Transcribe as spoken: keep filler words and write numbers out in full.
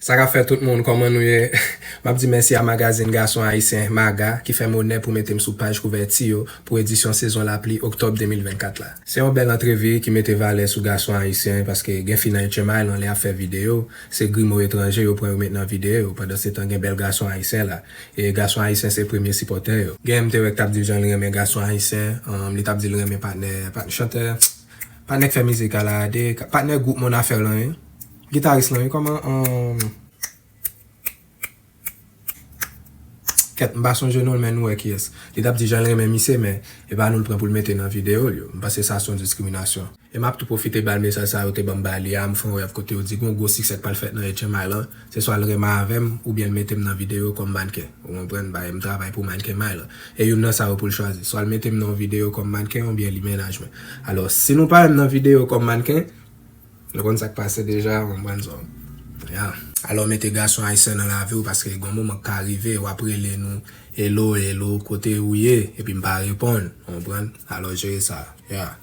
Sa k ap fèt tout moun, kòman nou ye? M ap di mèsi a magazin Gason Ayisyen, Maga, ki fè m onè pou mete m sou paj kouvèti yo pou edisyon sezon lapli oktòb de mil vennkat la. Se yon bèl antrevi ki mete valè sou gason ayisyen, paske gen fi nan H M I lan lè y ap fè videyo, se grimo etranje yo pran yo met nan videyo, pandansetan gen bèl gason ayisyen la. E gason ayisyen se premye sipòtè yo. Gen m te wè k t ap di jan l renmen gason ayisyen, um, li t ap di l renmen patnè, patnè chantè, patnè k fè mizik a la, de, patnè gwoup Mon Afè lan wi. Gitaris lan wi, kòman, um, kèt, m pa sonje non l, men nou wè kiyès. Li t ap di jan l renmen misye, men e pa nou l pran pou l mete nan videyo l yo. M panse sa se yon diskriminasyon. E m ap tou pwofite ba l mesaj sa yo te ban m ba li a, m fè yon rèv kote yo di gen yon gwo siksè k pral fèt nan H M I lan, se swa l renmen avè m, oubyen l mete m nan videyo kòm mannken. Ou konprann? Bagay m travay pou mannken may lan. E youn nan sa yo pou l chwazi. Swa l mete m nan yon videyo kòm mannken, oubyen li mennaj mwen. Alò, si nou pa wè m nan videyo kòm mannken, nou konn sa k pase deja, ou konprann sa. Ya. Alò, mete gason ayisyen nan lavi w, paske gen yon moman k ka rive, w ap rele nou, "Hello, hello, kote ou ye?" Epi m pa reponn, ou konprann? Alò, jere sa. Ya.